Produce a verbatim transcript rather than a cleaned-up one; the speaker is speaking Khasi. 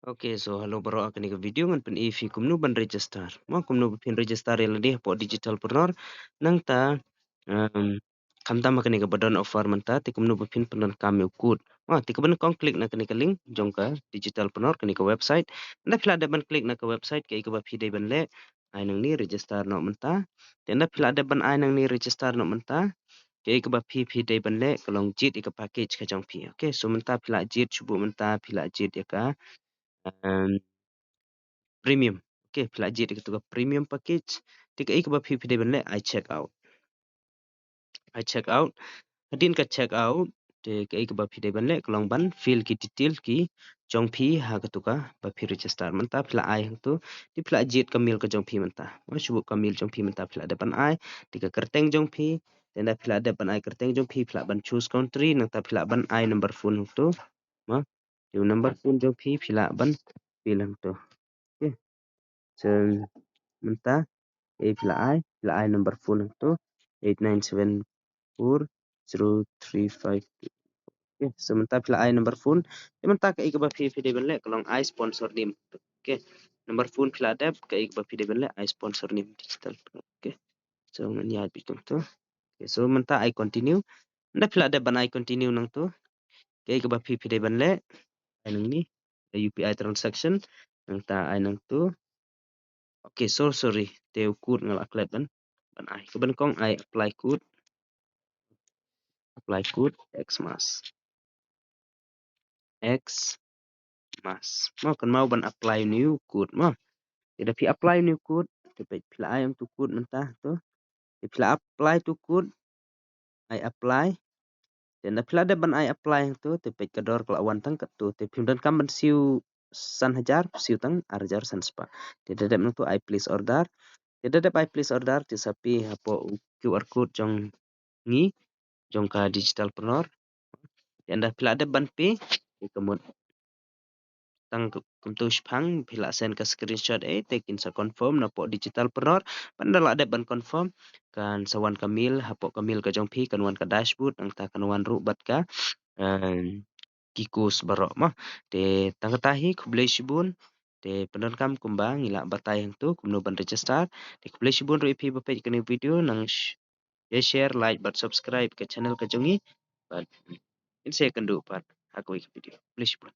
Okay, so hello baroh, ha kane ka video ngan pyni ïa phi kumno ban register. Mo, kumno ba phin register ïa lade hapoh Digitalpreneur. Nangta, um, khamtam ha kane kaba don offer mynta, te kumno ba phin pyndonkam ïa u code. Mo, te kaba nyngkong click na kane ka link jong ka Digitalpreneur, kane ka website. Ynda phi la dep ban click na ka website, kaei kaba phi dei ban leh, ai nangne register noh mynta. Te ynda phi la dep ban ai nangne register noh mynta, kaei kaba phi phi dei ban leh ka long jied ïa ka package ka jong phi. Okay, so mynta phi la jied, shu buh mynta phi la jied ïa ka, um, premium. Okay, phi la jied ïa katu ka premium package. Te kaei kaba phi phi dei ban leh, ai check out. Ai check out. Hadien ka check out, te kaei kaba phi dei ban leh ka long ban fill ki detail ki jong phi ha katu kaba phi register. Mynta phi la ai hangtu, te phi la jied ka mail ka jong phi mynta. Mo, shu buh ka mail jong phi mynta phi la dep ban ai, te ka kyrteng jong phi, te ynda phi la dep ban ai kyrteng jong phi, phi lah ban choose country, nangta phi lah ban ai number phone hangtu. Mo, te u number phone jong phi phi lah ban fill hangtu. Okay. So mynta, eh, phi la ai, phi la ai number phone hangtu, eight nine seven four zero three five two. Okay, so mynta phi la ai number phone. Te mynta kaei kaba phi phi dei ban leh ka long ai sponsor name. Okay, number phone phi la dep, kaei kaba phi dei ban leh, ai sponsor name digital. Okay, so ngan ïa bit kumtu. Okay, so mynta ai continue. Ynda phi la dep ban ai continue nangtu, kaei kaba phi phi dei ban leh, ai nangne, U P I transaction, nangta ai nangtu. Okay, so sorry, te u code nga la klet ban, ban ai. Kaba nyngkong ai apply code. Apply code Xmas. Xmas. Mo, kynmaw ban apply u new code mo. Te ynda phi apply u new code, te peit phi la ai utu code mynta tu. Te phi la apply utu code, ai apply. Te ynda phi la dep ban ai apply hangtu, te peit ka dor ka la wan tang katto. Te phim donkam ban siew san hajar, siew tang ar hajar san spah. Te da dep nangtu ai place order. Te da dep ai place order, te sa plie hapoh u Q R code jong ngi, jong ka Digitalpreneur. Te ynda phi la dep ban plie, te ka mut tang kumtu shipang, phi la send ka screenshot, eh, te kin sa confirm napoh Digitalpreneur. Bad ynda la dep ban confirm, kan sa wan ka mail, hapoh ka mail ka jong phi kan wan ka dashboard, nangta kan wan ruh bad ka, em, ki course baroh mo. Te tang kata hi, khublei shibun. Te pyndonkam kumba ngi la batai hangtu kumno ban register. Te khublei shibun ruh ïa phi ba peit kane ka video, nang sh-, share, like bad subscribe ka channel ka jong ngi. Bad ngin sa ïakynduh pat ha kawei ka video. Khublei shibun.